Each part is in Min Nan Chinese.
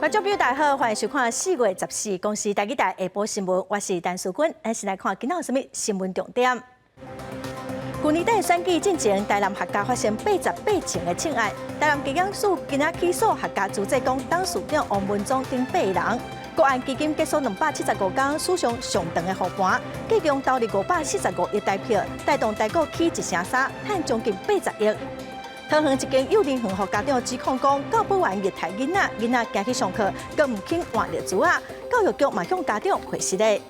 觀眾朋友大家好，歡迎收看4月14公視台語台下晡新聞，我是陳淑君。咱先來看今仔有啥物新聞重點。舊年底選舉進前，台南客家發生88槍的槍案。台南地檢署今仔起訴客家資製宮董事長王文忠等八人。國安基金結束275工，史上上長的護盤，計共投入545億台票，帶動台股起1成3，趁將近80億。桃園一間幼兒園予家長指控講，教保員虐待囡仔，囡仔驚去上課，閣毋肯換尿苴仔。教育局嘛向家長回實咧。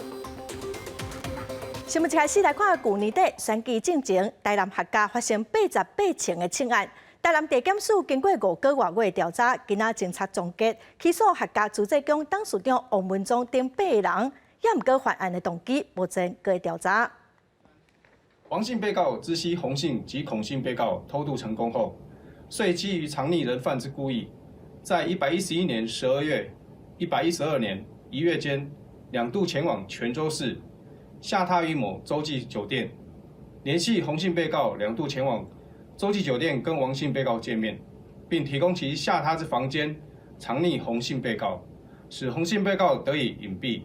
新聞一開始來看，舊年底選舉進前，台南客家發生88槍的槍案。台南地檢署經過5個外月調查，今仔偵查終結，起訴客家資製宮董事長王文忠等八人，也毋過犯案的動機，目前閣咧調查。王姓被告知悉洪姓及孔姓被告偷渡成功後，遂基於藏匿人犯之故意，在111年12月、112年1月間，兩度前往泉州市，下榻於某洲際酒店，聯繫洪姓被告兩度前往洲際酒店跟王姓被告見面，並提供其下榻之房間藏匿洪姓被告，使洪姓被告得以隱蔽。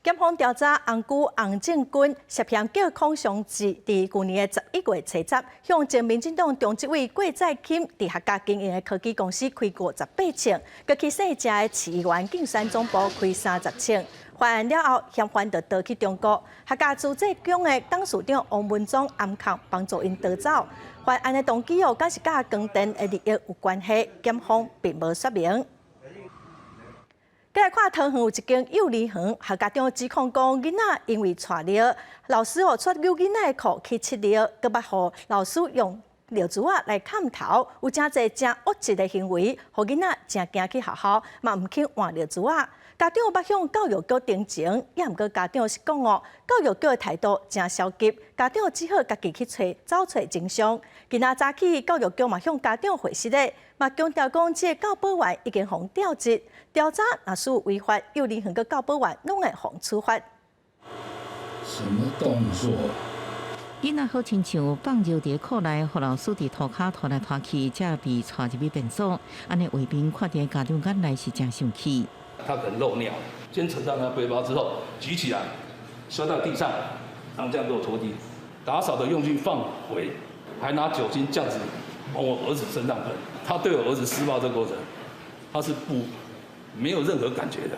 檢方調查紅姑洪正軍涉嫌叫孔祥志，佇舊年的11月初十，向前民進黨中執委郭在欽佇客家經營的科技公司開58槍，閣去姓鄭的市議員競選總部開30槍。犯案了後，嫌犯就逃去中國。客家資製宮的董事長王文忠暗崁幫助𪜶逃走。犯案的動機哦，敢是佮光電的利益有關係，檢方並無說明。閣來看桃園有一間幼兒園，予家長指控講，囡仔因為掣尿，老師哦掣扭囡仔的褲去拭尿，閣捌予老師用尿苴仔來崁頭，有誠濟誠惡質的行為，予囡仔誠驚去學校，嘛毋肯換尿苴仔。家長捌向教育局陳情，也毋過家長是講哦，教育局的態度誠消極，家長只好家己去揣走揣真相。今仔早起，教育局嘛向家長回實咧，嘛強調講，這個教保員已經予調職，調查若是有違法，幼兒園佮教保員攏會予處罰。什麼動作？囡仔好親像放尿佇褲內，予老師佇塗跤拖來拖去，才被帶入去便所。按呢畫面看佇家長眼內是誠生氣。他可能漏尿，先扯上他背包之後舉起來，摔到地上，然後這樣給我拖地。打掃的用具放回，還拿酒精這樣子往我兒子身上噴。他對我兒子施暴這個過程，他是不沒有任何感覺的。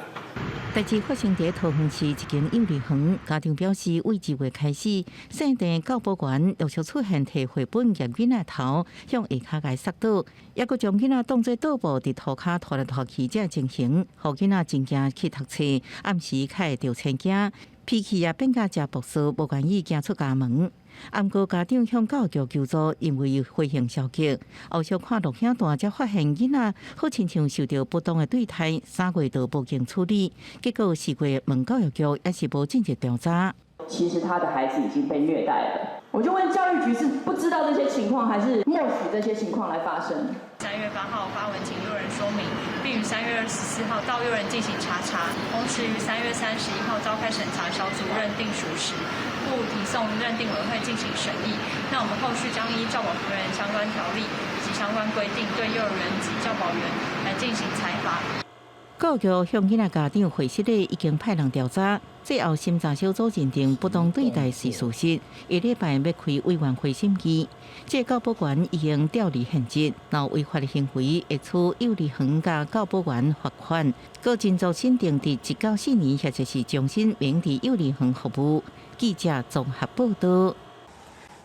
代誌發生佇桃園市一間幼兒園，家長表示，為2月開始，姓鄭教保員陸續出現提繪本夾囡仔頭，向下跤共摔倒，猶閣將囡仔當做桌布佇塗跤拖來拖去，這情形，予囡仔真驚去讀冊，暗時較會著青驚，脾氣也變甲誠暴躁，無願意行出家門。毋過家長向教育局求助，因為回應消極。後續看錄影帶，才發現囡仔好親像受著不當的對待，3月就報警處理，結果4月問教育局也是無進入調查。其實他的孩子已經被虐待了，我就問教育局是不知道這些情況，還是默許這些情況來發生？3月8號發文請幼兒園說明，並於3月24號到幼兒園進行查查，同時於3月31號召開審查小組認定屬實，故提送認定委員會進行審議。那我們後續將依教保人員相關條例以及相關規定，對幼兒園及教保員來進行裁罰。教育局向囡仔家長回實咧，已經派人調查，最後審查小組認定不當對待是事實，下禮拜欲開委員會審議。這個教保員已經調離現職，若違法的行為會處幼兒園佮教保員罰款，閣盡早審定佇1到4年或者是終身免佇幼兒園服務。記者綜合報道。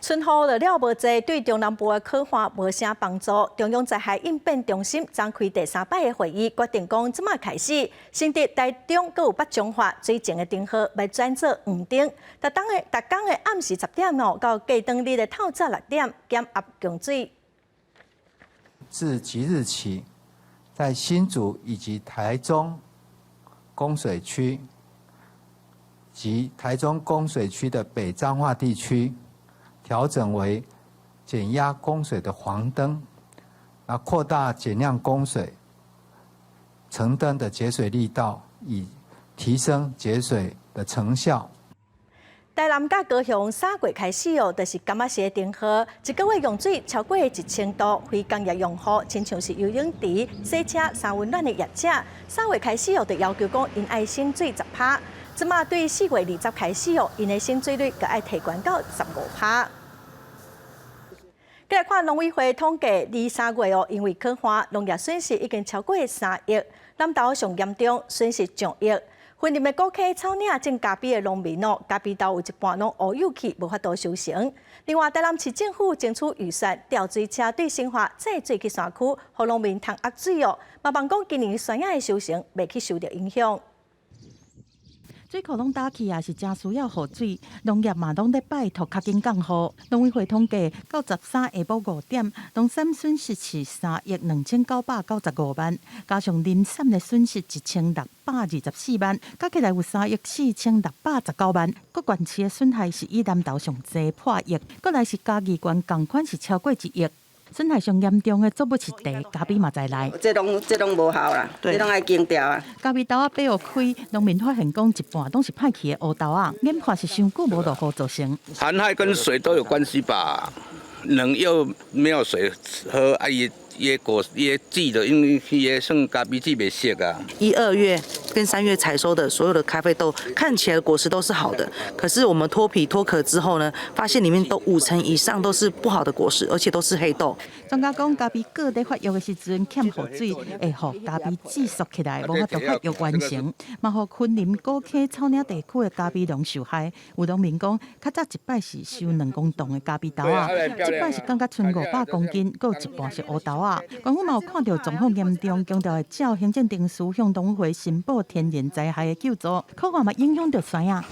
春雨落了無濟，對中南部的洘旱無啥幫助。中央災害應變中心昨開第三擺的會議，決定講這馬開始，新竹、台中閣有北彰化水情的燈號欲轉做黃燈。逐工的暗時10點哦，到隔當日的透早6點減壓供水。自即日起，在新竹以及台中供水區及台中供水區的北彰化地區，調整為減壓供水的黃燈，啊，擴大減量供水橙燈的節水力道，以提升節水的成效。台南佮高雄3月開始哦，就是柑仔時的停雨，一個月用水超過1000度，非工業用戶，親像是游泳池、洗車、三溫暖的業者，3月開始哦，就要求講𪜶愛省水10趴。這馬對4月20開始哦，𪜶的省水率閣愛提懸到15趴。過來看農委會統計，二三月哦，因為乾旱，農業損失已經超過3億，南投上嚴重，損失上億。雲林的古坑草嶺種咖啡的農民哦，咖啡豆有一半攏烏有去，無法度收成。另外，台南市政府爭取預算調水車對新化載水去山區，予農民通壓水哦。嘛望講今年山仔的收成袂去受著影響。水庫攏焦去啊，是誠需要雨水，農業嘛攏咧拜託較緊降雨。農委會統計，到13下晡5點，農產損失是3億2995萬，加上林產的損失1624萬，加起來有3億4619萬。各縣市的損害是以南投上濟破億，過來是嘉義縣仝款是超過1億。損害上嚴重的作物是茶、咖啡嘛在內。這攏無效啦，這攏愛清掉啊。咖啡豆仔掰予開，農民發現講一半攏是歹去的烏豆仔，研判是傷久無落雨造成。寒害跟水都有關係吧？冷又沒有水喝，啊也也果也季的，因為也算咖啡季袂熟啊。一二月跟3月採收的所有的咖啡豆，看起來果實都是好的，可是我們脫皮脫殼之後呢，發現裡面都5成以上都是不好的果實，而且都是黑豆。專家講，咖啡果佇發育的時陣欠雨水，會予咖啡籽縮起來，無法度發育完成，嘛予雲林古坑草嶺地區的咖啡農受害。有農民講，較早一擺是收2公噸的咖啡豆仔，這擺是降甲賰500公斤，閣有一半是烏豆仔。官府嘛有看著狀況嚴重，強調會照行政程序向農委會申報天然災害的救助，可能嘛影響著山仔。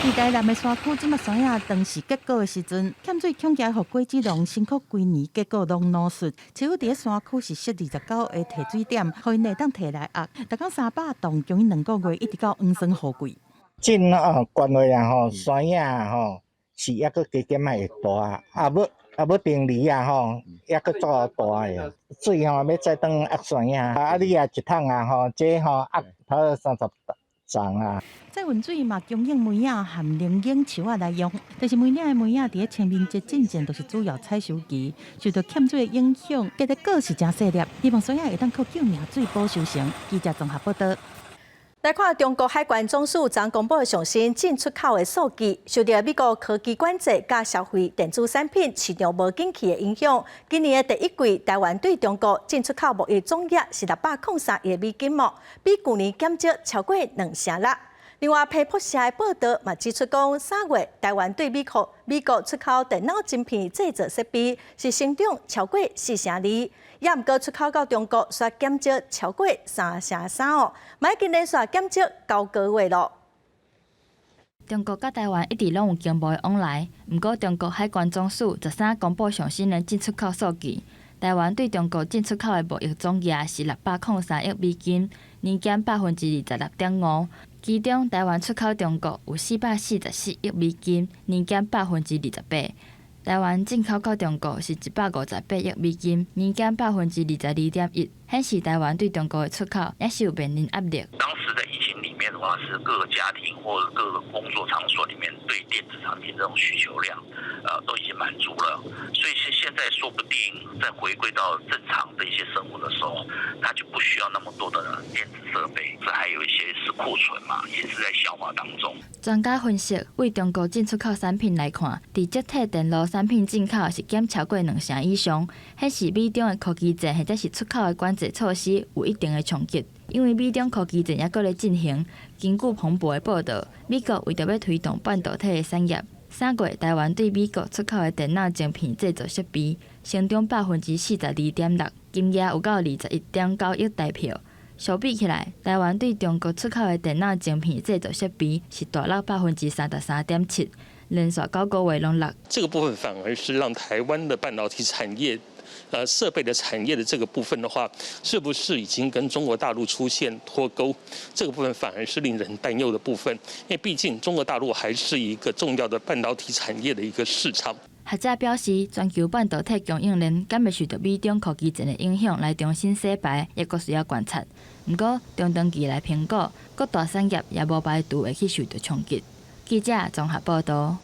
佇台南的山區，這馬山仔當時結果的時陣，欠水恐驚予果子農辛苦規年，結果攏孬術。市府佇咧山區是設29個提水點，予𪜶會當提來壓，逐工300桶，供應2個月，一直到黃霜雨季。進哦，關落啊吼，山仔吼是抑閣加減仔會大，啊欲啊欲定理啊吼，抑閣足大的水吼，欲載轉壓山仔，啊你也一桶啊吼，這吼壓差不多30桶啊。再運水嘛，供應梅仔和龍眼樹仔來用，但是梅嶺的梅仔佇咧清明節進前就是主要採收期，受著欠水的影響，結的果是誠細粒，希望山仔會當靠救命水補收成。記者綜合報導。來看中國海關總署昨公布上新進出口的數據，受著美國科技管制佮消費電子產品市場無景氣的影響，今年的第一季台灣對中國進出口貿易總額是603億美金哦，比舊年減少超過2成6。另外，彭博社的報導嘛指出講，3月台灣對美國出口電腦晶片製造設備是成長超過4成2，也毋過出口到中國煞減少超過3成3哦，嘛已經連續減少9個月咯。中國佮台灣一直攏有經貿的往來，毋過中國海關總署13公布上新的進出口數據，台灣對中國進出口的貿易總額是603億美金，年減26.5%。其中，台灣出口中國有444億美金，年減28%；台灣進口到中國是158億美金，年減22.1%，顯示台灣對中國的出口也是有面臨壓力。當時在疫情裡面的話，是各個家庭或者各個工作場所裡面對電子產品這種需求量，都已經滿足了，所以現現在說不定在回歸到正常的一些生活的時候，他就不需要那麼多的電子設備，這還有一些是庫存嘛，也是在消化當中。專家分析，對中國進出口產品來看，佇積體電路產品進口是減超過2成以上，顯示美中的科技戰或者是出口的管制措施有一定的衝擊。因為美中科技戰猶閣咧進行，根據彭博的報導，美國為著欲推動半導體的產業，3月台灣對美國出口的電腦晶片製造設備成長42.6%，金額有到21.9億台票。相比起來，台灣對中國出口的電腦晶片製造設備是大落33.7%，連續9個月攏落。這個部分反而是讓台灣的半導體產業，設備的產業的這個部分的話，是不是已經跟中國大陸出現脫鈎？這個部分反而是令人擔憂的部分，因為畢竟中國大陸還是一個重要的半導體產業的一個市場。學者表示，全球半導體供應鏈敢會受著美中科技戰的影響來重新洗牌，猶閣需要觀察。毋過，中長期來評估，各大產業也無排除會去受著衝擊。記者綜合報導。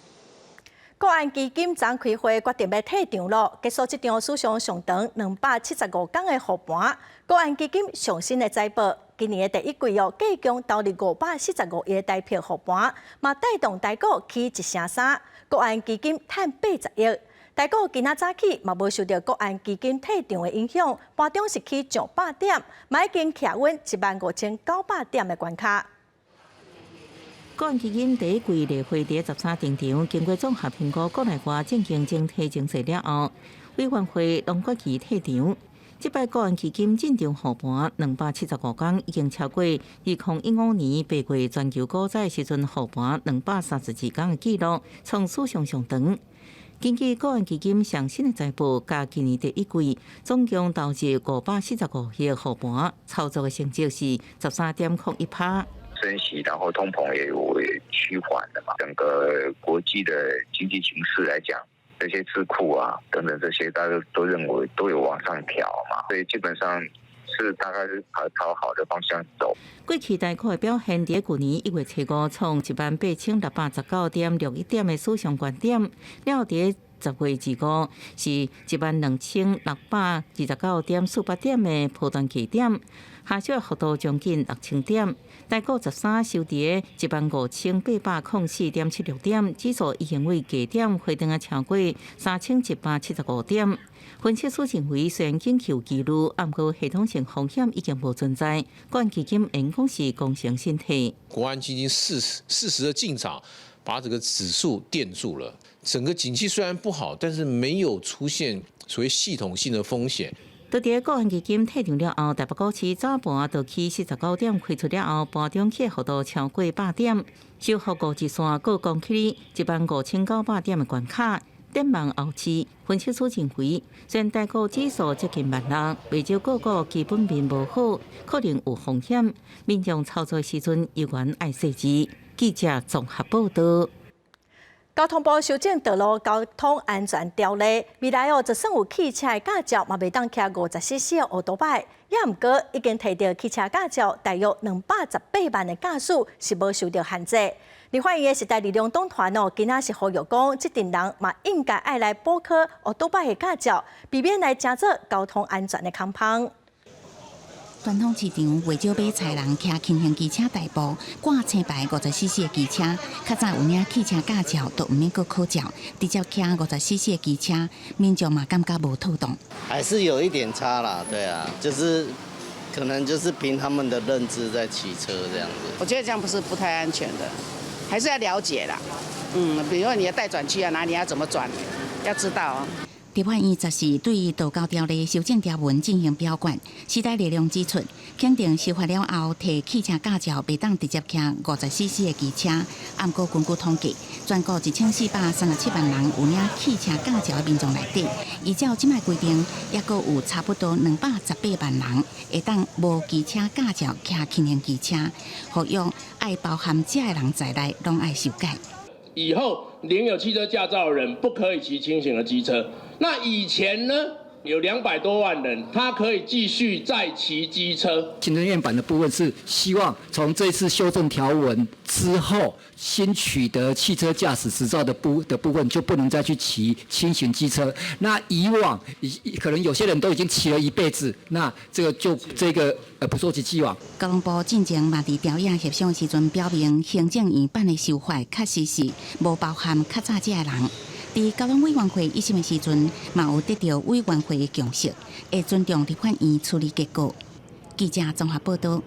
國安基金昨開會決定欲退場囉，結束這場史上上長275天的護盤。國安基金上新的財報，今年的第一季哦，計共投入545億台幣護盤，嘛帶動台股起1成3，國安基金趁80億。台股今仔早起嘛無受著國安基金退場的影響，盤中是起上百點，嘛已經徛穩15,900點的關卡。國安基金第一季例會佇13登場，經過綜合評估國內外政經整體情勢了後，委員會攏決議退場。這擺國安基金進場護盤275工，已經超過2015年8月全球股災時陣護盤232工的紀錄，創史上上長。根據國安基金上新的財報，佮今年第一季總共投入545億護盤，操作的成績是13.01%。升息，然後通膨也有趨緩的嘛。整個國際的經濟形勢來講，這些智庫啊等等這些，大家都認為都有往上調嘛，所以基本上是大概是朝好的方向走。過去台股的表現，佇舊年1月初5創18,619.61點的史上高點，了後佇10月25是12,629.48點的波段低點，下小幅度將近6000點。台股13收佇15,804.76點，指數已經為低點回轉啊超過3175點。分析師認為，雖然景氣有疑慮，毋過系統性風險已經無存在。國安基金應講是功成身退。國安基金適時的進場，把這個指數墊住了。整個景氣雖然不好，但是沒有出現所謂系統性的風險。佇佇國安基金退場了後，台北股市早盤就起49點，開出了後，盤中起幅度超過百點，收復五日線，閣攻去15,900點的關卡。展望後市，分析師認為，雖然台股指數接近16,000，袂少個股基本面無好，可能有風險。民眾操作時陣猶原愛細緻。記者綜合報導。交通部修正道路交通安全條例，未來哦，就算有汽車的駕照，嘛袂當騎50 cc 的歐多擺。也毋過已經提著汽車駕照，大約218萬的駕駛是無受著限制。立法院的時代力量黨團哦，今仔是呼籲講，這陣人嘛應該愛來補考歐多擺的駕照，避免來成做交通安全的空縫。傳統市場袂少買菜人騎輕型機車代步，掛車牌50 cc 的機車，較早有領汽車駕照都毋免閣考照，直接騎50 cc 的機車，民眾嘛感覺無妥當。還是有一點差啦，對啊，就是可能就是憑他們的認知在騎車這樣子。我覺得這樣不是不太安全的，還是要了解啦。比如說你要待轉區啊，哪裡要怎麼轉，要知道啊。立法院十四對道交條例修正條文進行表決，時代力量指出，肯定修法了後，提汽車駕照袂當直接騎50 cc 的機車。毋過根據統計，全國1437萬人有領汽車駕照的民眾內底，依照這擺規定，猶閣有差不多218萬人會當無機車駕照騎輕型機車。呼籲愛包含這个人在內，攏愛修改。以後領有汽車駕照的人不可以騎輕型的機車。那以前呢，有200多萬人，他可以繼續再騎機車。行政院版的部分是希望從這次修正條文之後，新取得汽車駕駛執照的部分就不能再去騎輕型機車。那以往可能有些人都已經騎了一輩子，那這個就這個不溯及既往。交通部進前嘛佇調影協商時陣表明，行政院版的修法確實是無包含較早這个人。佇交通委員會一審的時陣，嘛有得著委員會的共識，會尊重立法院處理結果。記者綜合報導。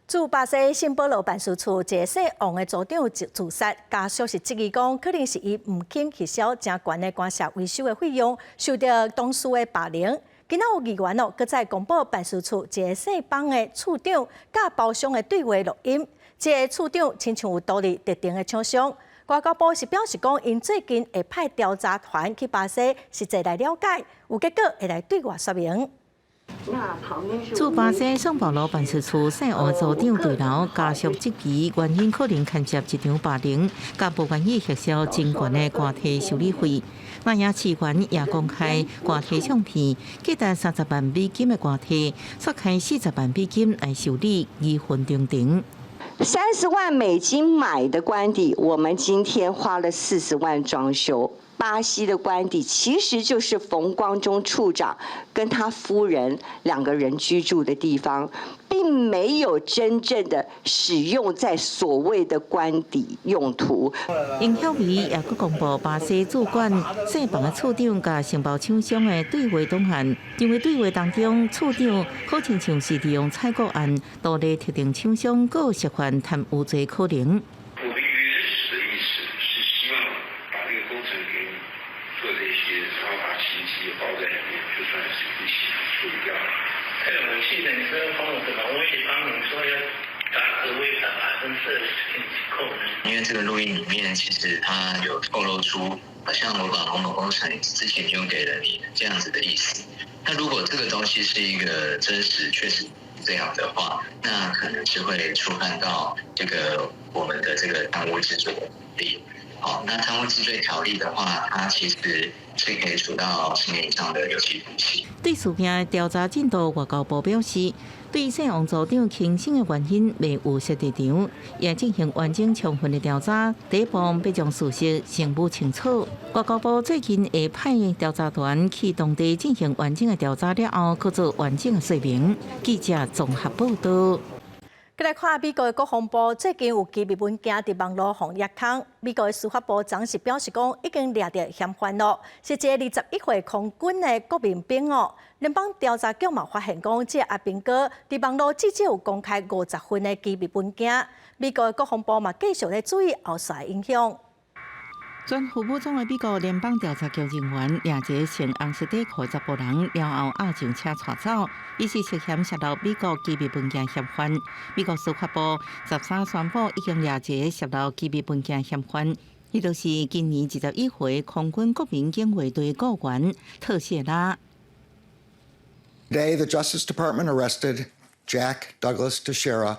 駐巴西聖保羅辦事處一个姓王的組長自殺，家屬是質疑講，可能是伊毋肯核銷誠懸的官舍維修的費用，受著同事的霸凌。今仔有議員哦，閣再公布辦事處一个姓邦的處長佮包廂的對話錄音，這个處長親像有獨立特定的廠商。外交部是表示講，𪜶最近會派調查團去巴西，實際來了解，有結果會來對外說明。駐巴西聖保羅辦事處姓王組長墜樓，家屬質疑原因可能牽涉職場霸凌，佮無願意核銷真懸的官邸修理費。那也市縣也公開掛體相片，價值30萬美金的掛體，煞開40萬美金來修理，疑雲重重。 30萬美金買的官邸，我們今天花了40萬裝修。巴西的官邸其實就是馮光中處長跟他夫人兩個人居住的地方，並沒有真正的使用在所謂的官邸用途。英曉薇也閣公布巴西駐館世房的處長佮承包廠商的對話檔案，認為對話當中處長好親像是利用採購案，多咧特定廠商閣涉犯貪污罪可能。我的原始的意思是希望把這個工程給你做這些超大心機包在裡面，就算是一起處理掉了。我記得你是要幫我的忙，我也幫你說要打個違反20%給你扣的。因為這個錄音裡面，其實他有透露出，好像我把某某工程之前就給了你這樣子的意思。那如果這個東西是一個真實，確實這樣的話，那可能是會觸犯到這個我們的這個貪污治罪條例。好，那貪污治罪條例的話，它其實是可以處到10年以上的有期徒刑。對事件調查進度，外交部表示，對姓王組長輕生的原因未有設立場，也進行完整充分的調查，第一步欲將事實全部清楚。外交部最近會派調查團去當地進行完整的調查了後，閣做完整的說明。記者綜合報道。閣來看美國的國防部最近有機密文件佇網路予人挖空，美國的司法部昨是表示講已經掠著嫌犯囉，是一个21歲空軍的國民兵哦。聯邦調查局嘛發現講，這个阿兵哥佇網路至少有公開50份的機密文件。美國的國防部嘛繼續咧注意後續影響。全副武裝的美國聯邦調查局人員掠一个穿紅色底褲查埔人，了後押上車帶走，伊是涉嫌洩露美國機密文件嫌犯。美國司法部13宣布已經掠一個洩露機密文件嫌犯，伊就是今年21歲空軍國民警衛隊僱員特謝拉。 Today, the Justice Department arrested Jack Douglas Teixeira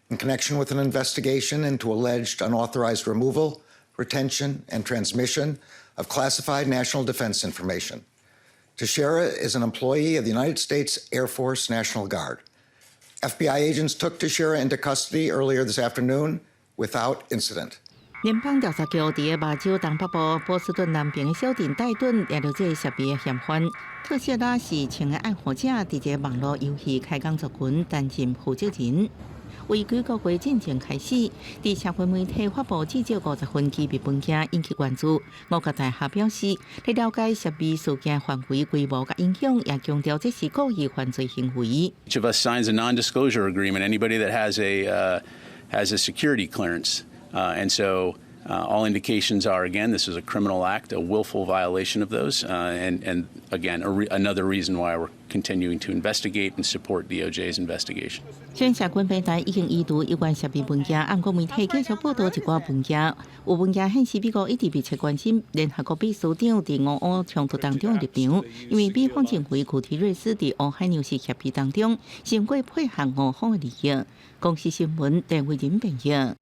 in connection with an investigation into alleged unauthorized removal, retention, and transmission of classified national defense information. Teixeira is an employee of the United States Air Force National Guard. FBI agents took Teixeira into custody earlier this afternoon without incident. 聯邦調查局佇個麻州東北部波士頓南邊的小鎮戴頓掠著這個涉密的嫌犯。特謝拉是槍的愛好者，佇這個網路遊戲開講族群擔任負責人。危機國會進前開始，佇社會媒體發布至少50份機密文件，引起關注。五角大廈表示，咧了解涉密事件範圍、規模佮影響，也強調這是故意犯罪行為。 Each of us signs a non-disclosure agreement. Anybody that has a security clearance, and so all indications are, again, this is a criminal act, a willful violation of those, and again, another reason why we're continuing to investigate and support DOJ's investigation. 雖然社群平台已經移除有關涉密文件，毋過媒體繼續報道一寡文件。有文件顯示，美國一直密切關心聯合國秘書長佇俄烏衝突當中的立場，因為美方認為古提瑞斯佇烏海糧食協議當中，傷過配合俄方的利益。公視新聞鄧慧仁編譯。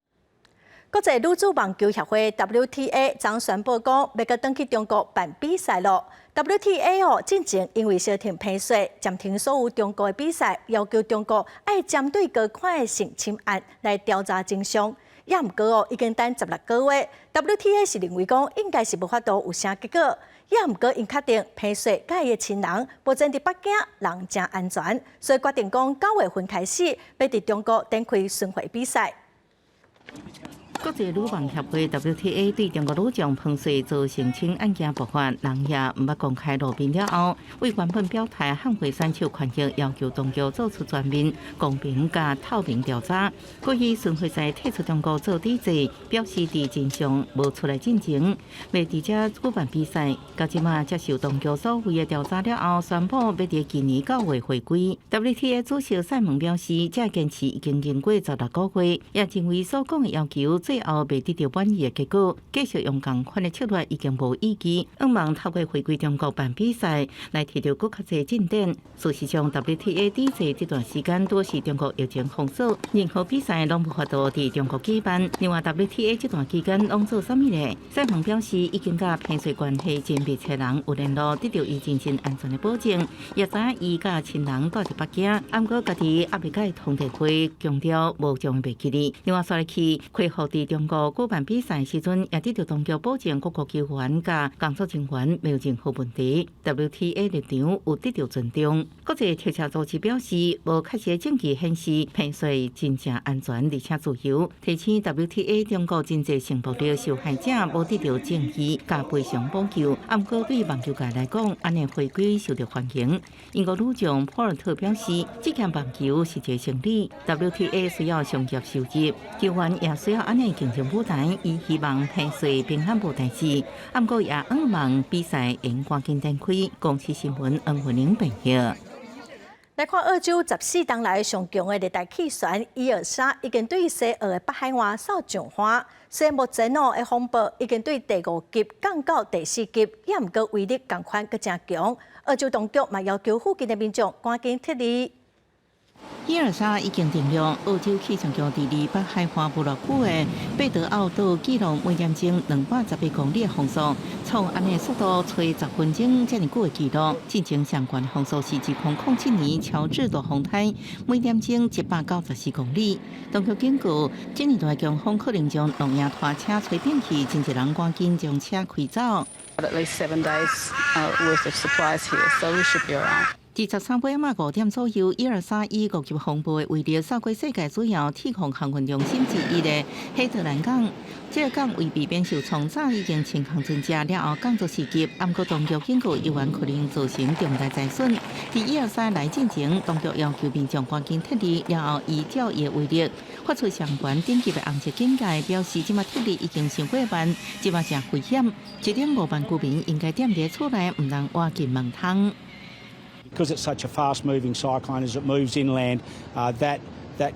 國際女子網球協會 WTA 昨宣布講，欲閣轉去中國辦比賽囉。WTA 哦，進前因為相挺彭帥，暫停所有中國的比賽，要求中國愛針對高寬的性侵案來調查真相。也毋過哦，已經等16個月，WTA 是認為講應該是無法度有啥結果。也毋過𪜶確定彭帥佮伊的親人目前佇北京人誠安全，所以決定講9月份開始，欲佇中國展開巡迴比賽。國際女網協會 WTA 對中國女將彭帥遭性侵案件爆發，人也毋捌公開露面了後，為原本表態捍衛選手權益，要求當局做出全面、公平佮透明調查。過去巡迴賽退出中國做抵制，表示佇真相無出來進前，欲佇遮舉辦比賽。到這馬接受當局所謂的調查了後，宣布欲佇今年9月回歸。WTA 主席賽門表示，這堅持已經經過16個月，也認為所講的要求。最後未得到滿意的結果，繼續用仝款的策略已經無意義。向望透過回歸中國辦比賽來提著閣較濟進展。事實上，WTA 抵制這段時間都是中國疫情封鎖，任何比賽攏無法度佇中國舉辦。另外，WTA 這段期間攏做啥物呢？賽蒙表示，已經佮彭帥關係真密切人有聯絡，得著伊人身安全的保證，也知影伊佮親人蹛佇北京，毋過家己猶未共伊通電話，強調無將伊袂記得。另外，煞來去恢復佇中國舉辦比賽時陣，也得著當局保證各國球員佮工作人員沒有任何問題。WTA 立場有得到尊重。國際鐵車組織表示，無確實證據顯示彭帥真正安全而且自由。提醒 WTA 中國真濟性暴力受害者無得到正義佮賠償補救。毋過對網球界來講，按呢回歸受到歡迎。英國女將波爾特表示，這件網球是一個勝利。WTA 需要商業收入，球員也需要按呢競爭舞台，伊希望彭帥平安無代誌。毋過也向望比賽會趕緊展開。公視新聞黃慧玲報道。來看澳洲14冬來上強的熱帶氣旋伊爾莎，已經對西澳的北海岸掃上岸。雖然目前哦的風暴已經對第五級降到第四級，也毋過威力仝款閣誠強。澳洲當局嘛要求附近的民眾趕緊撤離。伊爾莎已經登陸，澳洲氣象局佇離北海岸無偌久的貝德奧島記錄每點鐘218公里的風速，創按呢速度吹10分鐘遮爾久的紀錄。進前上懸風速是2007年喬治大風台每點鐘194公里。當局警告，這爾大強風可能將農業拖車吹扁去，真濟人趕緊將車開走。 At least 7 days worth of supplies here, so we should be alright. 佇13日晚5點左右，伊爾莎以五級風暴的威力，掃過世界主要鐵礦航運中心之一的彼得蘭港。這個港為避免受創，早已經清空船隻了後降做四級。毋過當局警告，猶原可能造成重大災損。佇伊爾莎來進前，當局要求民眾趕緊撤離，了後依照伊的威力發出相關等級的紅色警戒，表示這馬撤離已經傷過慢，這馬誠危險。1.5萬居民應該踮佇厝內，毋通倚近門窗。 Because it's such a fast-moving cyclone as it moves inland, that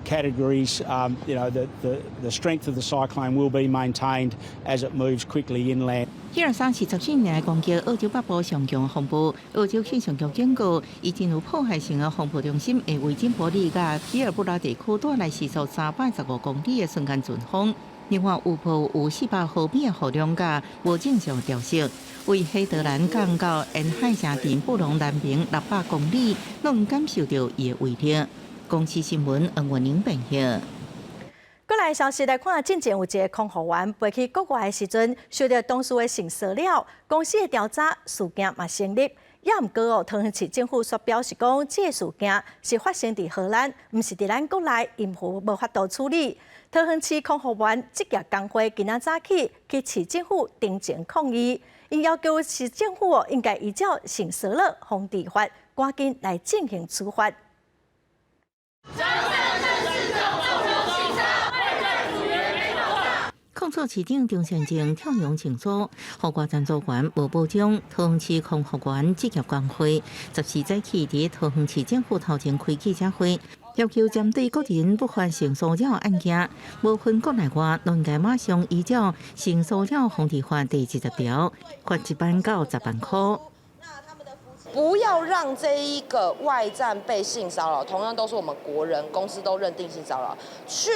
categories, the strength of the cyclone will be maintained as it moves quickly inland. 伊爾莎是14年來攻擊澳洲北部上強風暴。澳洲氣象局警告，已進入破壞性的風暴中心，會為金伯利佮皮爾布拉地區帶來時速315公里的瞬間陣風。另外，有報有400毫米的雨量佮無正常潮汐，為彼得蘭港到沿海城鎮布隆南邊600公里，攏感受著伊的威力。公視新聞黃文玲編譯。過來消息來看，進前有一个空服員飛去國外的時陣，受著同事的性騷擾，公司的調查事件嘛成立。也毋過哦，桃園市政府卻表示講，這个事件是發生佇荷蘭，毋是佇咱國內，因無法度處理。桃園市空服員職業工會今仔早起去市政府登前抗議，𪜶要求市政府哦應該依照性騷擾防治法，趕緊來進行處罰。控訴市長張善政跳揚情訴，予外站組員無保障。桃園市空服員職業工會14早起佇桃園市政府頭前開記者會，要求針對個人不法性騷擾案件，無分國內外，攏應該馬上依照性騷擾防治法第20條，罰1萬到10萬塊。不要讓這一個外站被性騷擾，同樣都是我們國人，公司都認定性騷擾，卻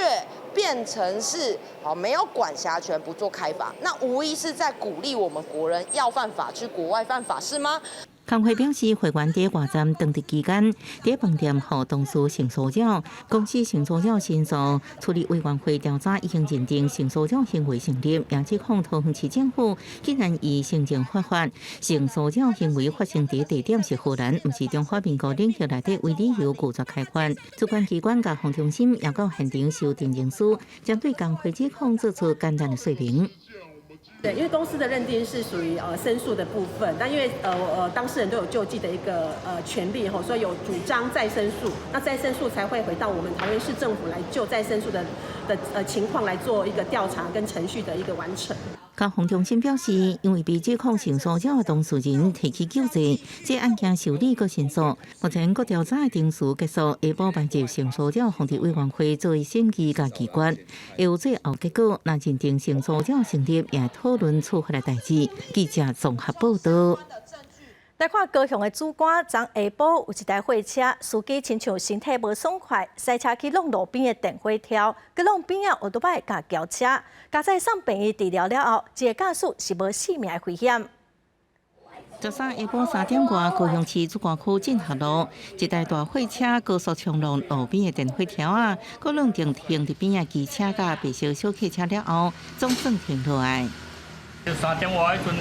變成是好沒有管轄權，不做開罰，那無疑是在鼓勵我們國人要犯法去國外犯法，是嗎？工會表示，會員佇外站當值期間，佇飯店予同事性騷擾，公司性騷擾申訴處理委員會調查已經認定性騷擾行為成立，也指控桃園市政府竟然以行政罰法性騷擾行為發生佇地點是荷蘭，毋是中華民國領域內底為理由拒絕開罰。主管機關佮防中心也到現場收訂證書，針對工會指控做出簡單的說明。對，因為公司的認定是屬於申訴的部分，但因為當事人都有救濟的一個權利吼，所以有主張再申訴，那再申訴才會回到我們桃園市政府來就再申訴的情況來做一個調查跟程序的一個完成。交防中心表示，因為被指控性騷擾的當事人提起救濟，這案件受理閣申訴，目前閣調查的程序結束，下晡排入性騷擾防治委員會做審議佮議決，會有最後結果。若認定性騷擾成立，也討論處罰的代誌。記者綜合報道。來看高雄的主幹，昨下晡有一台貨車，司機親像身體無爽快，駛車去挵路邊的電火柱，閣挵邊仔歐多擺共轎車，佳哉送病院治療了後，這个駕駛是無性命的危險。13下晡3點外，高雄市主幹區進學路一台大貨車高速衝挵路邊的電火柱仔，閣挵著停佇邊仔機車佮白色小客車了後，總算停落來。 3點外彼陣，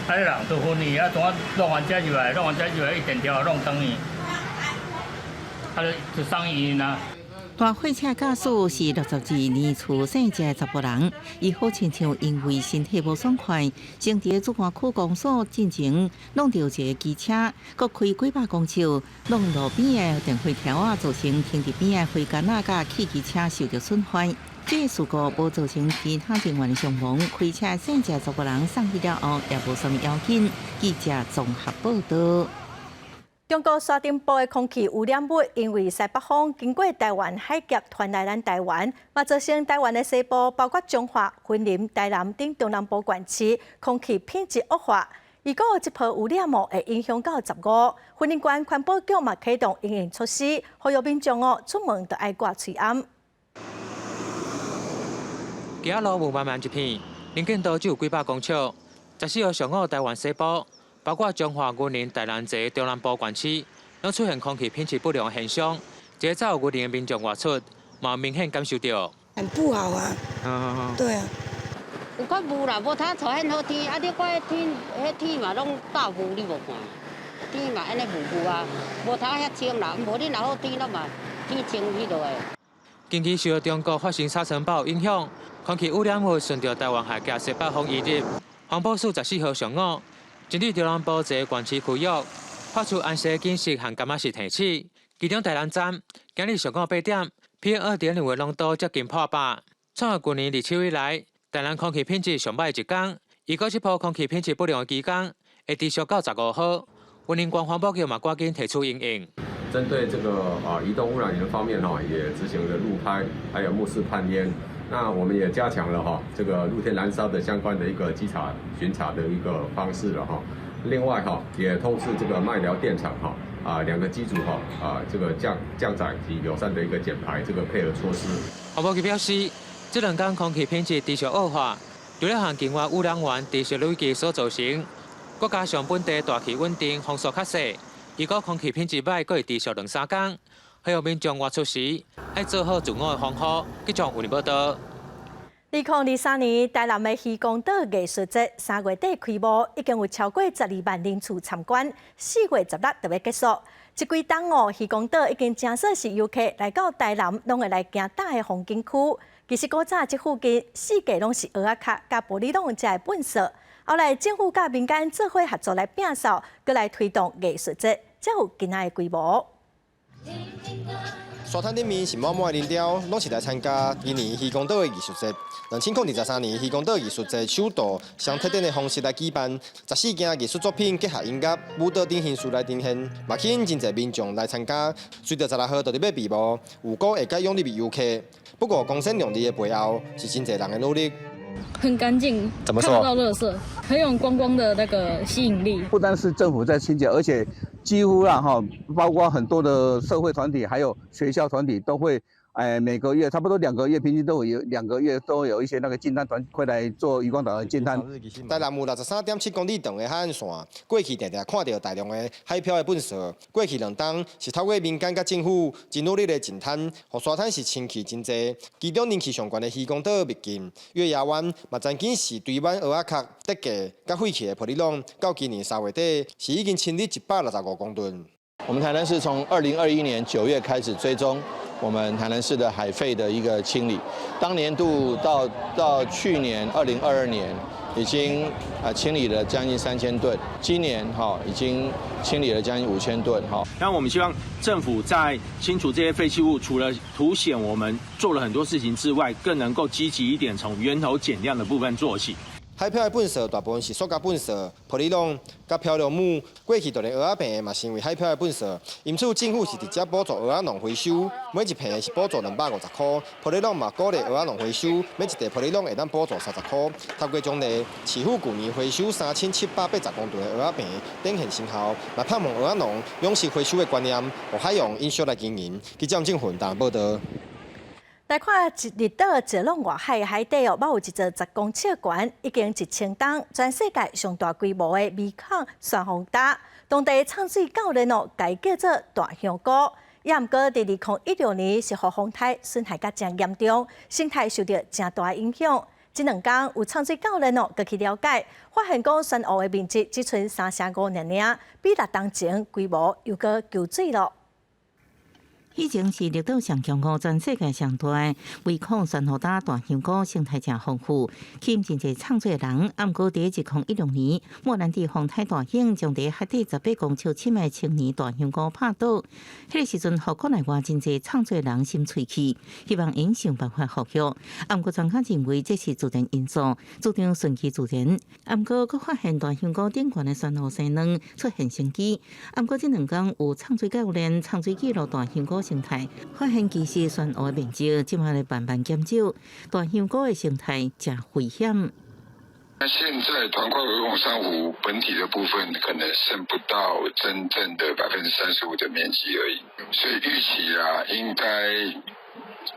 彼人都昏去，啊，怎啊挵完車入來，挵完車入來，伊電柱挵斷去，啊，就送醫院啊。大貨車駕駛是62年出生的查埔人，伊好親像因為身體無爽快，先佇主幹區公所進前挵著一个機車，閣開幾百公尺，挵路邊的電火柱仔，造成停佇邊仔花桿仔佮汽機車受著損壞。這個事故無造成其他人員的傷亡，開車姓謝查埔人送醫了後也無啥物要緊。記者綜合報道。中國沙塵暴的空氣污染物，因為西北風經過台灣海峽傳來咱台灣，嘛造成台灣的西部，包括彰化、雲林、台南等中南部縣市，空氣品質惡化。如果這波污染物會影響到15，雲林縣環保局嘛啟動因應措施，呼籲民眾哦出門著愛掛喙罨。街仔路霧茫茫一片，能見度只有幾百公尺。14號上午，台灣西部，包括彰化、雲林、台南這中南部縣市，攏出現空氣品質不良的現象。這個早有雲林的民眾外出，嘛明顯感受著。很不好啊。對啊。有較霧啦，無頭早很好天，啊！你看彼天，彼天嘛攏罩霧，你無看？天嘛按呢霧霧啊，無頭遐清啦。無你若好天，攏嘛天清彼落的。近期受著中國發生沙塵暴影響，空氣污染物順著台灣海峽西北風移入。環保署14號上午，針對中南部這個縣市區域，發出紅色警示和柑仔色提示。其中台南站今日上午8點，PM 2.5的濃度接近破百，創舊年立秋以來，台南空氣品質上䆀的一天。如果這波空氣品質不良的期間會持續到15號，雲林縣環保局嘛趕緊提出因應。針對這個移動污染源方面哈，也執行了路拍，還有目視判煙。那我們也加強了哈這個露天燃燒的相關的一個稽查巡查的一個方式了哈。另外哈，也通知這個麥寮電廠哈兩個機組哈這個降載及友善的一個減排這個配合措施。環保局表示，這兩天空氣品質持續惡化，除了和境外污染源持續累積所造成，閣加上本地大氣穩定，風速較細，如果空氣品質䆀，閣會持續兩三工。呼籲民眾外出時，愛做好自我的防護。記者有報道。2023年台南的漁光島藝術節3月底開幕，已經有超過12萬人次參觀，4月16就欲結束。這幾冬哦，漁光島已經誠說是遊客來到台南，攏會來行搭的風景區。其實古早這附近四界攏是蚵仔殼佮玻璃籠遮的糞埽。後來政府佮民間做伙合作來摒掃，閣來推動藝術節，才有今仔的規模。沙灘頂面是滿滿的人潮，攏是來參加今年漁光島的藝術節。2023年漁光島藝術節首度雙特展的方式來舉辦，14件藝術作品結合音樂、舞蹈等形式來呈現，嘛吸引真濟民眾來參加。隨著16號就佇欲閉幕，預估會閣湧入遊客。不過，光鮮亮麗的背後是真濟人的努力。很乾淨，看不到垃圾，很有觀光的那個吸引力。不單是政府在清潔，而且幾乎啦哈，包括很多的社會團體，還有學校團體都會，每個月差不多兩個月，平均都有兩個月都有一些那個淨灘團會來做漁光島的淨灘。台南有63.7公里長的海岸線，過去定定看著大量的海漂的糞埽。過去2冬是透過民間佮政府真努力的淨灘，予沙灘是清氣真濟。其中人氣上懸的漁光島秘境月牙灣，嘛曾經是堆滿蚵仔殼、竹箬佮廢棄的玻璃籠，到今年3月底是已經清理165公噸。我們台南市從2021年9月開始追蹤我們台南市的海廢的一個清理，當年度到去年2022年已經清理了將近3000噸，今年哈已經清理了將近5000噸哈。那我們希望政府在清除這些廢棄物，除了凸顯我們做了很多事情之外，更能夠積極一點，從源頭減量的部分做起。海漂的糞埽大部分是塑膠糞埽、玻璃籠、佮漂流木。過去就連蚵仔棚嘛成為海漂的糞埽，因此政府是直接補助蚵仔農回收，每一坪是補助250箍。玻璃籠嘛鼓勵蚵仔農回收，每一塊玻璃籠會當補助30箍。透過獎勵，市府舊年回收3780公噸的蚵仔棚，展現成效，嘛盼望蚵仔農養成回收的觀念，予海洋永續來經營。記者鄭雲台報道。來看綠島石朗外海海底哦，閣有一座10公尺懸，已經1000冬，全世界上大規模的微孔珊瑚礁。當地藏水教練哦，共伊叫做大香菇。也毋過佇2016年是予風颱損害甲誠嚴重，生態受著誠大影響。這兩工有藏水教練哦，過去了解，發現講珊瑚的面積只賰3成5爾爾，比6冬前規模又閣縮水囉。彼前是綠島上強五，全世界上大微孔珊瑚礁大香菇生態誠豐富，吸引真濟藏水人。毋過佇2016年，莫蘭蒂風颱大興，將佇海底18公尺深的千年大香菇拍倒。彼个時陣，予國內外真濟藏水人心喙氣，希望𪜶想辦法復育。毋過專家認為這是自然因素，主張順其自然。毋過，閣發現大香菇頂懸的珊瑚生卵出現生機。毋過這兩工有藏水教練、藏水記錄大香菇生態，發現其實珊瑚的面積這馬咧慢慢減少，大香菇的生態誠危險。那現在團塊微孔珊瑚本體的部分，可能剩不到真正的35%的面積而已，所以預期啊，應該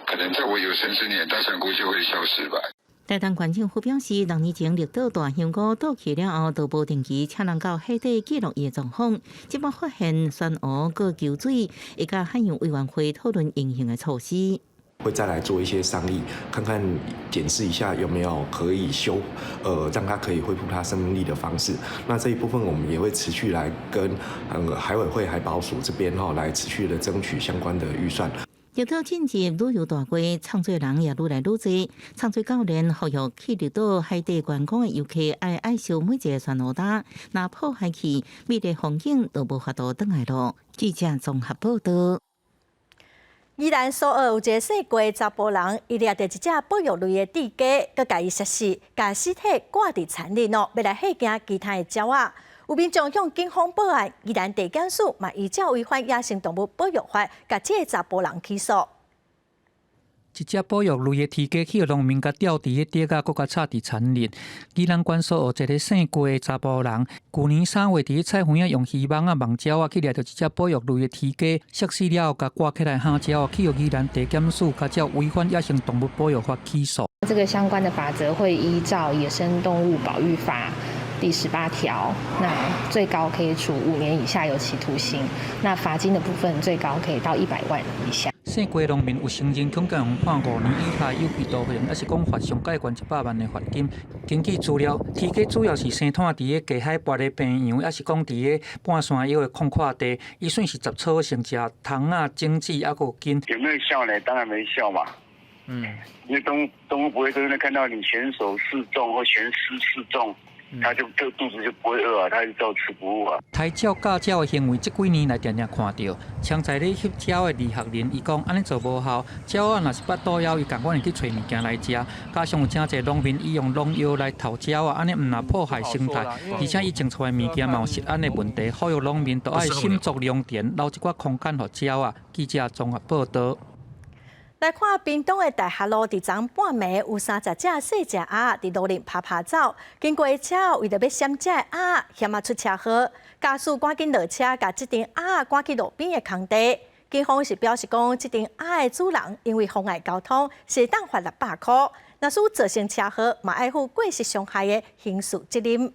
可能在我有生之年，大香菇就會消失吧。台東縣政府表示，6年前綠島大香菇倒去了後，都無定期請人到海底記錄伊的狀況。這擺發現珊瑚閣縮水，會佮海洋委員會討論因應的措施。會再來做一些商議，看看檢視一下有沒有可以修，讓它可以恢復它生命力的方式。那這一部分我們也會持續來跟海委會、海保署這邊哈，來持續的爭取相關的預算。綠島進入旅遊大季，藏水人也愈來愈濟。藏水教練呼籲去綠島海底觀光的遊客愛愛惜每一个珊瑚礁，若破壞去，美麗風景就無法度轉來囉。記者綜合報道。宜蘭蘇澳有一个姓郭查埔人，伊掠著一隻保育類的雉雞，閣共伊殺死，共屍體掛佇田裡哦，欲來嚇驚其他的鳥仔。有民眾向警方報案，宜蘭地檢署嘛依照違反野生動物保育法，共這个查埔人起訴。一隻保育類的雉雞去予農民共吊佇咧竹仔，閣共插佇田裡。宜蘭縣蘇澳一个姓郭的查埔人，舊年3月佇咧菜園仔用漁網仔網鳥仔去掠著一隻保育類的雉雞，殺死了後，共掛起來嚇鳥仔，去予宜蘭地檢署共照違反野生動物保育法起訴。這個相關的罰則會依照《野生動物保育法》第18條，那最高可以處5年以下有期徒刑，那罰金的部分最高可以到100萬以下。姓郭農民有承認，恐共判5年以下有期徒刑，抑是講罰上蓋懸100萬的罰金。根據資料，雉雞主要是生湠佇咧低海拔的平原，抑是講佇咧半山腰的空曠地。伊算是雜草性，食蟲仔、種子，抑閣有根。有沒有效呢？當然沒效嘛。因為動物不會真的看到你懸首示眾或懸屍示眾。他就肚子就不會餓啊，他就照吃不誤啊。刣鳥咬鳥的行為，這幾年來定定看著。像在咧翕鳥的李學仁，伊講按呢做無效，鳥仔若是腹肚枵，伊共款會去揣物件來食。加上有誠濟農民伊用農藥來投鳥仔，按呢毋但破壞生態，而且伊種出來物件嘛有食安的問題。呼籲農民都愛心足良田，留一寡空間予鳥仔。記者綜合報道。來看屏東的大學路，佇昨半暝有30隻細隻鴨佇路頂趴趴走，經過的車為著欲閃這个鴨，險仔出車禍，駕駛趕緊落車，共這陣鴨趕去路邊的空地。警方是表示講，這陣鴨的主人因為妨礙交通，是會當罰600箍。若是造成車禍，嘛愛負過失傷害的刑事責任。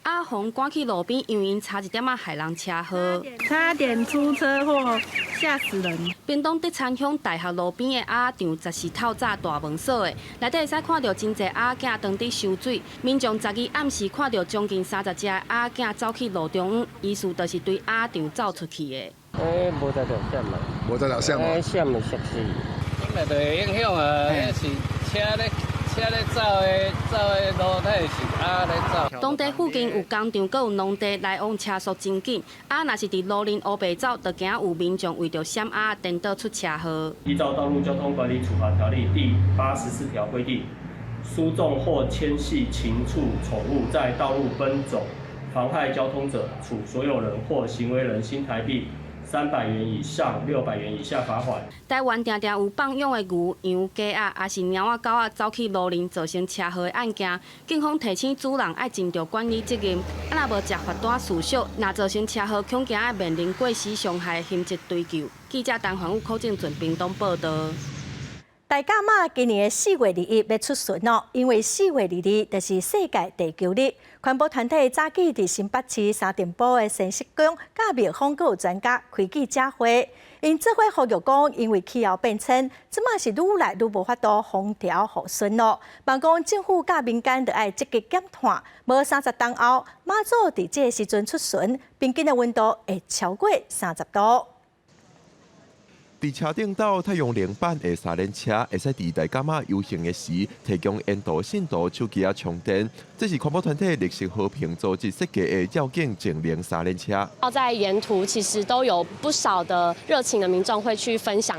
鴨予趕去路邊，因為𪜶差一點仔害人車禍，差點出車禍，嚇死人！屏東德餐鄉大學路邊的鴨場，這是透早大門鎖的，內底會使看著真濟鴨仔當佇收水。民眾12暗時看著將近30隻鴨仔走去路中央，疑似就是對鴨場走出去的。欸，無在條閃嘛？無在條閃嘛？欸，閃會摔死。本來就會影響啊，彼是車咧。車咧走的，走的路，它會是鴨咧走。當地附近有工廠，閣有農地，來往車速真緊。鴨若是佇路面烏白走，就驚有民眾為著閃鴨，顛倒出車禍。依照《道路交通管理處罰條例》第84條規定，輸送或牽繫禽畜寵物在道路奔走，妨害交通者，處所有人或行為人新台幣300元以上600元以下罰款。台灣定定有放養的牛、羊、雞仔，抑是貓仔、狗仔走去路面造成車禍的案件，警方提醒主人愛盡著管理責任，啊若無食罰單事小，若造成車禍，恐驚愛面臨過失傷害刑責追究。記者陳環宇、柯正俊屏東報導。大甲媽今年的4月21欲出巡囉，因為4月22就是世界地球日。環保團體早起佇新北市三重埔的仙石宮，佮廟方閣有專家開記者會，𪜶做伙呼籲講，因為氣候變遷，這馬是愈來愈無法度風調雨順囉。望講政府佮民間著愛積極減碳，無30冬後，媽祖佇這個時陣出巡，平均的溫度會超過30度。佇車頂鬥太陽能板的三輪車，會使佇大甲媽遊行的時，提供沿途信徒手機仔充電。這是環保團體綠色和平組織設計的繞境淨能三輪車。在沿途其實都有不少的熱情的民眾會去分享，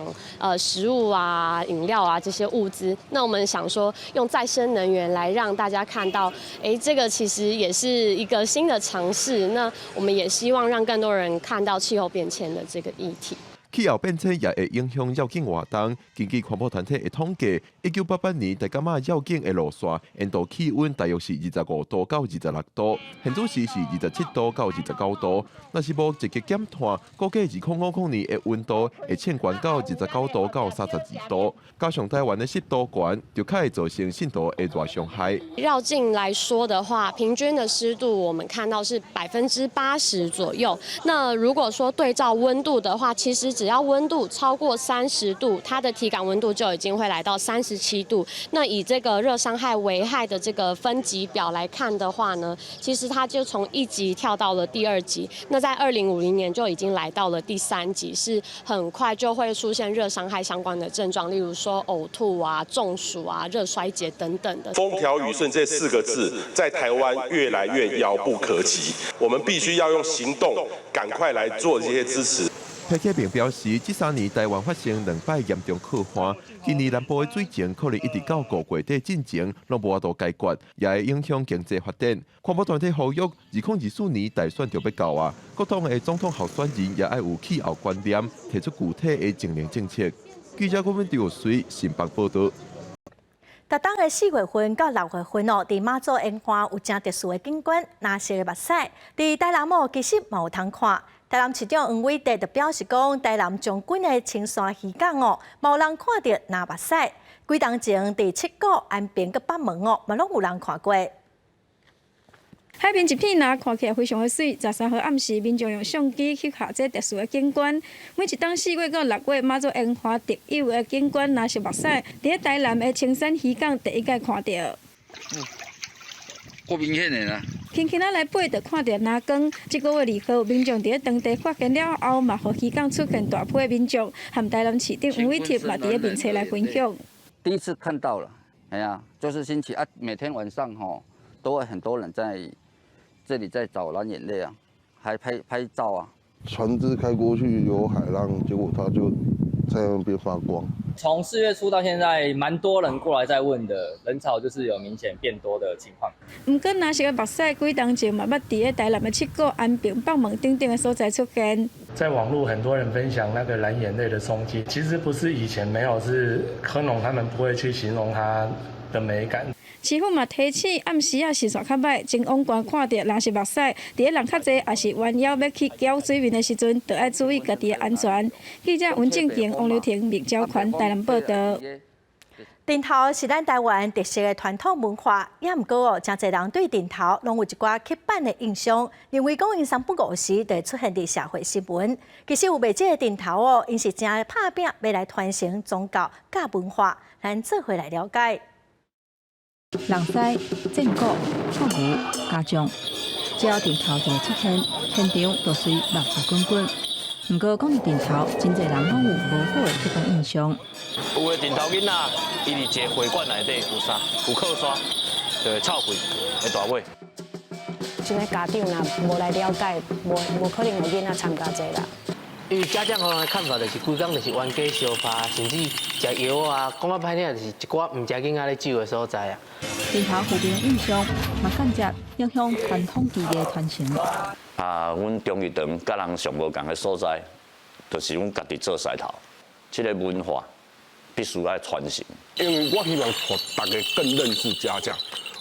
食物啊、飲料啊這些物資。那我們想說，用再生能源來讓大家看到，這個其實也是一個新的嘗試。那我們也希望讓更多人看到氣候變遷的這個議題。氣候變遷也會影響繞境活動。根據環保團體的統計，1988年大甲媽繞境的路線，沿途氣溫大約是25度到26度，現主時是27度到29度。若是無積極減碳，估計2050年的溫度會升懸到29度到32度。加上台灣的濕度懸，就較會造成信徒的熱傷害。繞境來說的話，平均的濕度我們看到是80%左右。那如果說對照溫度的話，其實只要溫度超過30度，它的體感溫度就已經會來到37度。那以這個熱傷害危害的這個分級表來看的話呢，其實它就從1級跳到了第2級。那在2050年就已經來到了第3級，是很快就會出現熱傷害相關的症狀，例如說嘔吐啊、中暑啊、熱衰竭等等的。風調雨順這四個字在台灣越來越遙不可及，我們必須要用行動，趕快來做這些支持。裴啟明表示，這3年台灣發生兩擺嚴重洘旱，今年南部的水情可能一直到5月底進前，攏無法度解決，也會影響經濟發展。環保團體呼籲，2024年大選就欲到啊，各黨的總統候選人也愛有氣候觀念，提出具體的淨零政策。記者郭文丟水新北報導。逐冬的4月份到6月份哦，佇媽祖沿岸有誠特殊的景觀，藍色的目屎。佇台南哦，其實嘛有通看。台南市長黃偉哲就表示講，台南將軍的青山漁港哦，嘛有人看著藍目屎。幾冬前佇七股、安平佮北門哦，嘛攏有人看過。海邊一片藍，看起來非常的媠。13號暗時，民眾用相機翕下這特殊的景觀。每一冬4月到6月，媽祖沿岸特有的景觀藍色目屎，佇咧台南的青山漁港第一擺看著。夠明顯的啦！輕輕仔來爬，就看著藍光。這個月2號，民眾佇咧當地發現了後，嘛予漁港出現大批的民眾，和台南市長黃偉哲嘛佇咧面冊來分享。第一次看到了，哎呀，就是新奇啊！每天晚上吼，都會很多人在這裡在找藍眼淚啊，還拍拍照啊。船隻開過去有海浪，結果它就在那邊發光。從4月初到現在，蠻多人過來在問的，人潮就是有明顯變多的情況。毋過，藍色的目屎幾冬前嘛捌佇咧台南的七股、安平、北門等等的所在出現。在網絡很多人分享那個藍眼淚的蹤跡，其實不是以前沒有，是科農他們不會去形容它的美感。市府嘛提醒，暗時仔視線較䆀，前往觀看著藍色目屎，佇咧人較濟，抑是彎腰欲去攪水面的時陣，就愛注意家己的安全。記者溫正健、王劉婷、麥昭權台南報導。陣頭是咱台灣特色的傳統文化，也毋過哦，誠濟人對陣頭攏有一寡刻板的印象，認為講𪜶三不五時就會出現佇社會新聞。其實有袂少的陣頭哦，𪜶是誠拍拚欲來傳承宗教佮文化，咱做伙來了解。人師、戰鼓、木牛、家將，只要陣頭一出現，現場就隨熱鬧滾滾。毋過講到陣頭，真濟人攏有無好的刻板印象。有的陣頭囡仔，伊佇一個會館內底有啥？有靠山，就會臭屁，會大尾。這個家長若無來了解，無無可能予囡仔參加這個啦。因為家將予人的看法就是規工就是冤家相拍，甚至食藥啊，講較歹聽就是一寡毋食囡仔咧酒的所在啊。陣頭負面印象，嘛間接影響傳統技藝傳承。啊，阮忠義堂佮人上無仝的所在，就是阮家己做獅頭，這个文化必須愛傳承。因為我希望予大家更認識家將，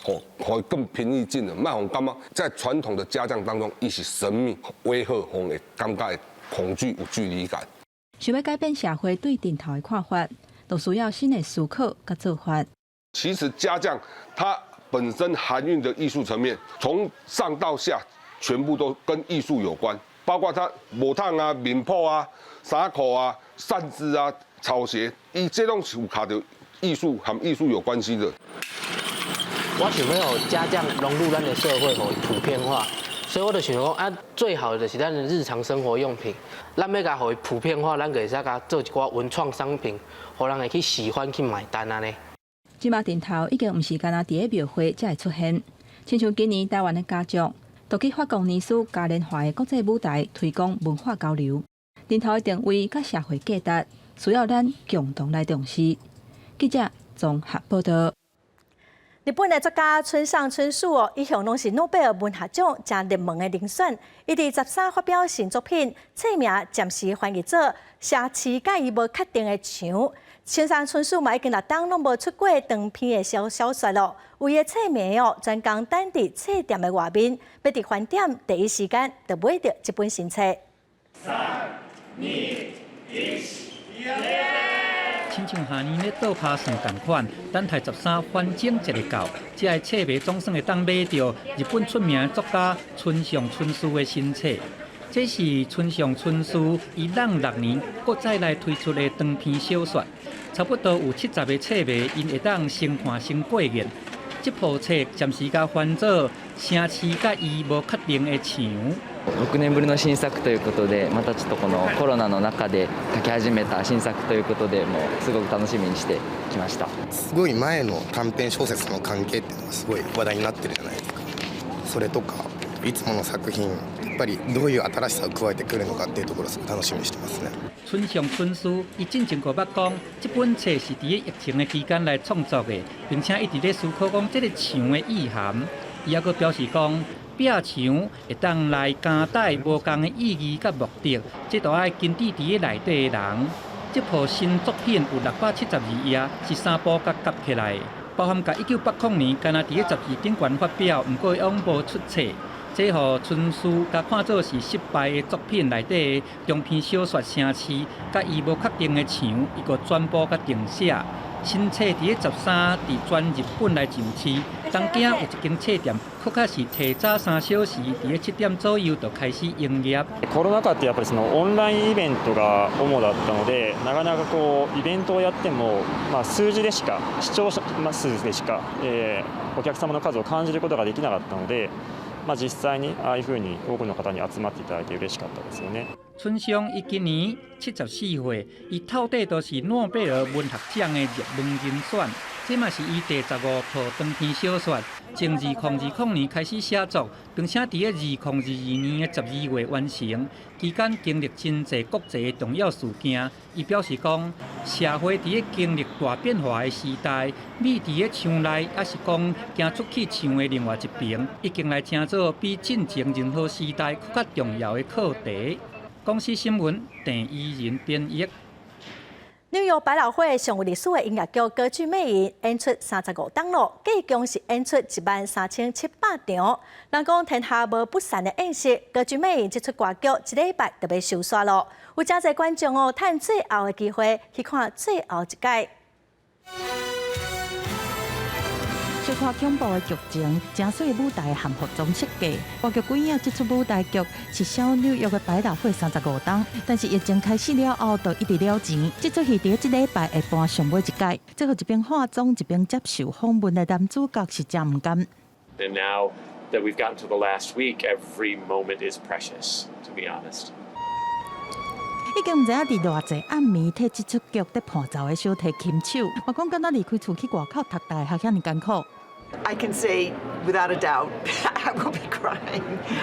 予予更平易近人，莫予感覺在傳統的家將當中，伊是神秘、威嚇，予會感覺恐懼、有距離感。想欲改變社會對陣頭的看法，就需要新的思考佮做法。其實家將它本身含蘊的藝術層面，從上到下全部都跟藝術有關，包括它帽筒啊、面譜啊、衫褲啊、扇子啊、草鞋，伊這攏是有卡著藝術和藝術有關係的。我想欲予家將融入咱的社會，予普遍化，所以我就想講啊，最好的就是咱的日常生活用品，咱欲共予伊普遍化，咱就會使共做一寡文創商品，予人會去喜歡去買單按呢。這馬陣頭已經毋是干焦佇咧廟會才會出現，親像今年台灣的家將，就去法國尼斯嘉年華的國際舞台推廣文化交流。陣頭的定位佮社會價值，需要咱共同來重視。記者綜合報道。日本的作家村上春樹哦，一向攏是諾貝爾文學獎誠熱門的人選。伊佇13發表新作品，冊名暫時翻譯做《城市佮伊無確定的牆》。村上春樹嘛已經六冬攏無出過長篇的小小說囉。為伊的冊迷哦，專工等佇冊店的外面，欲佇飯點第一時間就買著這本新冊。三、二、一，親像下年咧倒拍算仝款，等待13翻整一个到，這个冊迷總算會當買著日本出名作家村上春樹的新冊。這是村上春樹伊攏6年，閣再來推出的長篇小說，差不多有70个冊迷，𪜶會當先看先過癮。這部冊暫時共翻做城市佮伊無確定的牆。 6年ぶりの新作ということで、またちょっとこのコロナの中で書き始めた新作ということで、もうすごく楽しみにしてきました。すごい前の短編小説の関係っていうのがすごい話題になってるじゃないですか。それとかいつもの作品、やっぱりどういう新しさを加えてくるのかっていうところをすごい楽しみにしてますね。村上春樹伊進前閣捌講，這本冊是佇疫情的期間來創作的，並且一直咧思考講這个牆的意涵。伊猶閣表示講，壁牆會當來交代無仝的意義佮目的，這都愛根據佇咧內底的人。這部新作品有672頁，是三部佮夾起來，包含佮1980年敢若佇咧雜誌頂懸發表，毋過攏無出冊。這予春樹共看做是失敗的作品內底的中篇小說《城市》，佮伊無確定的牆，伊閣全部共重寫。新冊佇咧13佇全日本來上市，東京有一間冊店，確實是提早3小時，佇咧7點左右就開始營業。コロナ禍ってやっぱりそのオンラインイベントが主だったので、なかなかこうイベントをやっても、まあ数字でしか視聴者数でしか、お客様の数を感じることができなかったので、まあ実際にああいうふうに多くの方に集まっていただいて嬉しかったですよね。村上伊今年74歲，伊透底都是諾貝爾文學獎的熱門人選。這嘛是伊第15套長篇小說，從2020年開始寫作，並且佇咧2022年的12月完成。期間經歷真濟國際的重要事件。伊表示講，社會佇咧經歷大變化的時代，覕佇咧牆內，抑是講行出去牆的另外一邊，已經來成做比進前任何時代閣較重要的課題。公視新聞鄭怡仁編譯。紐約百老匯上有歷史的音樂劇《歌劇魅影》演出35冬囉，計共是演出13,700場。人講天下無不散的宴席，《歌劇魅影》這齣歌劇這禮拜就欲收煞囉。有誠濟觀眾哦，趁最後的機會去看最後一擺。小可恐怖的劇情，誠媠的舞台和服裝設計。歌劇鬼影這齣舞台劇是寫紐約的百老匯35冬，但是疫情開始了後，就一直了錢。這齣戲佇這禮拜會搬上尾一擺，這予一邊化妝一邊接受訪問的男主角是誠毋甘。 And now that we've gotten to the last week, every moment is precious, to be honest. 已經毋知影佇偌濟暗暝替這齣劇佇伴奏的小提琴手，嘛講敢若離開厝去外口讀大學遐爾艱苦。 I can say without a doubt, I will be crying.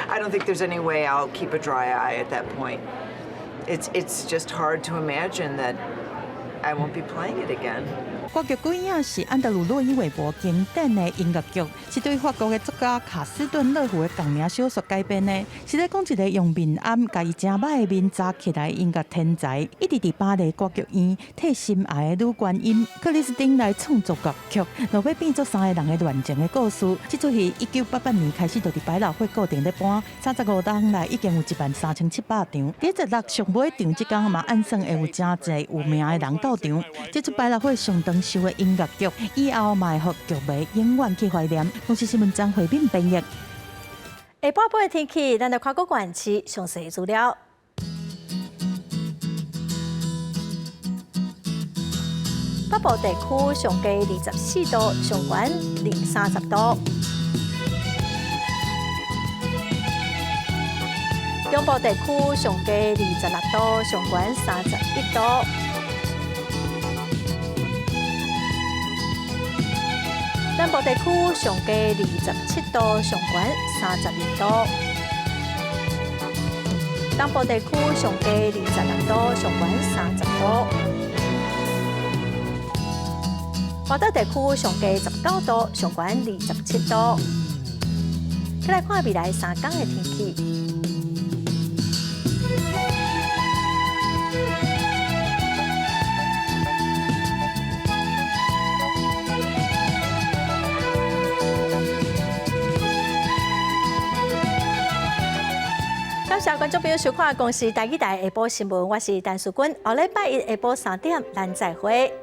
I don't think there's any way I'll keep a dry eye at that point. It's just hard to imagine that I won't be playing it again. 歌劇《鬼影》是安德魯洛伊韋伯經典的音樂劇，是對法國的作家卡斯頓樂芙的仝名小說改編的。是咧講一个用面頷共伊誠歹的面紮起來音樂天才，一直佇巴黎歌劇院替心愛的女高音克里斯汀來創作樂曲，落尾變做三个人的戀情的故事。這齣戲1988年開始就佇百老匯固定咧播，35冬來已經有13,700場。佇十六上尾場這工嘛，按算會有誠濟有名的人到場。這齣百老匯上長壽的音樂劇，以後嘛會予劇迷永遠去懷念。公視新聞張惠敏編譯。下半晡的天氣，咱來看各縣市詳細資料。北部地區上低24度，上懸30度。中部地區上低26度，上懸31度。南部地區上低27度，上懸32度；東部地區上低26度，上懸30度；華東地區上低19度，上懸27度。再來看未來3天的天氣。感謝觀眾朋友收看《公視台語台》下晡新聞，我是陳淑君。後禮拜一下晡3點，咱再會。